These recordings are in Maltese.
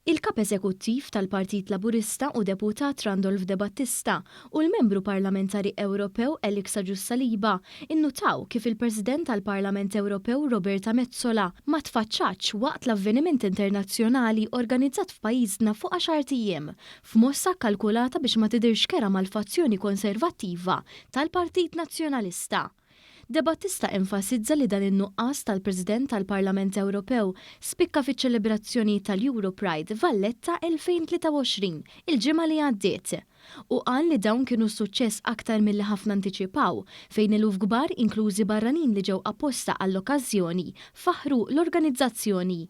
Il-Kap Eżekuttiv tal-Partit Laburista u Deputat Randolph De Battista u l-Membru Parlamentari Ewropew Alex Agius Saliba nnutaw kif il-President tal-Parlament Ewropew Roberta Metsola ma tfaċċatx waqt l-avveniment internazzjonali organizzat f'pajjiżna fuq għaxart ijiem, f'mossa kkalkulata biex ma tidhirx kerha mal-fazzjoni konservattiva tal-Partit Nazzjonalista. De Battista enfasizza li dan in-nuqqas tal-President tal-Parlament Ewropew spikka fiċ-ċelebrazzjonijiet tal-EuroPride Valletta 2023 il-ġimgħa li għaddiet. Hu qal li dawn kienu suċċess aktar milli ħafna antiċipaw, fejn eluf kbar inklużi barranin li ġew apposta għall-okkażjoni faħħru l-organizzazzjoni.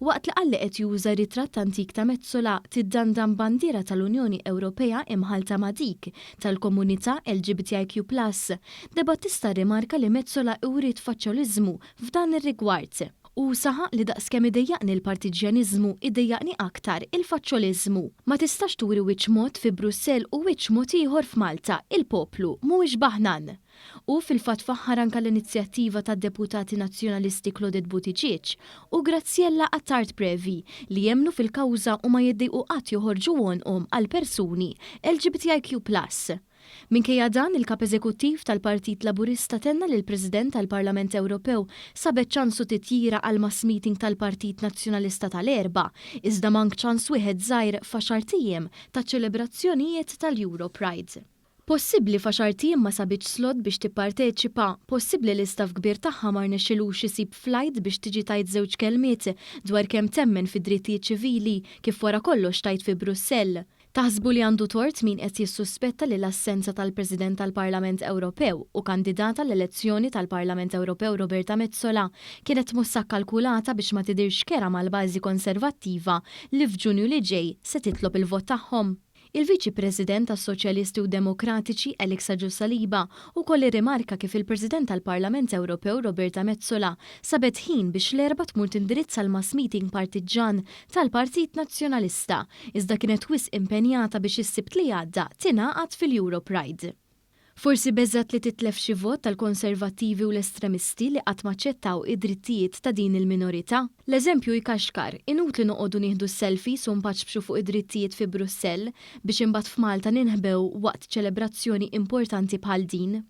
Waqt li qal li qed juża ritratt antik ta' Metsola tiddandan bandiera tal-Unjoni Ewropea imħallta ma' dik tal-komunità LGBTIQ plus, De Battista rrimarka li Metsola wriet faċċoliżmu f'dan ir-rigward. Hu saħaq li daqskemm idejjaqni l-partiġġjaniżmu idejjaqni aktar il-faċċoliżmu. Ma tistax turi wiċċ mod fi Brussell u wiċċ mod ieħor f'Malta, il-poplu mhuwiex baħnan. Hu fil-fatt faħħar anke l-inizjattiva tad-Deputati Nazzjonalisti Claudette Buttigieg u Graziella Attard Previ li jemmnu fil-kawża u ma jiddejqu qatt joħorġu għonqhom għal persuni LGBTIQ plus. Minkejja dan, il-Kap Eżekuttiv tal-Partit Laburista tenna li l-President tal-Parlament Ewropew sabet ċans u titjira għall-mass meeting tal-Partit Nazzjonalista tal-Erbgħa, iżda mank ċans wieħed żgħir f'għaxart ijiem taċ-ċelebrazzjonijiet tal-EuroPride. Possibbli f'għaxart ijiem ma sabitx slot biex tipparteċipa, possibbli l-istaff kbir tagħha ma rnexxilux isib flight biex tiġi tgħid żewġ kelmiet dwar kemm temmen fid-drittijiet ċivili kif wara kollox tgħid fi Brussell. Taħsbu li għandu tort min qed jissuspetta li l-assenza tal-President tal-Parlament Ewropew u kandidata għall-elezzjoni tal-Parlament Ewropew Roberta Metsola kienet mossa kkalkulata biex ma tidhirx kerha mal-bażi konservattiva li f'Ġunju li ġej se titlob il-vot tagħhom? Il-Viċi President tas-Soċjalisti u Demokratiċi, Alex Agius Saliba, ukoll irrimarka kif il-President tal-Parlament Ewropew Roberta Metsola sabet ħin biex l-Erbgħa tmur tindirizza l-mass meeting partiġġan tal-Partit Nazzjonalista, iżda kienet wisq impenjata biex is-Sibt li għadda tingħaqad fil-EuroPride. Forsi beżgħet li titlef xi vot tal-konservattivi u l-estremisti li qatt m'aċċettaw id-drittijiet ta' din il-minorità. L-eżempju jkaxkar, inutli noqogħdu nieħdu s-selfies u npaċpċu fuq id-drittijiet fi Brussell biex imbagħad f'Malta ninħbew waqt ċelebrazzjoni importanti bħal din.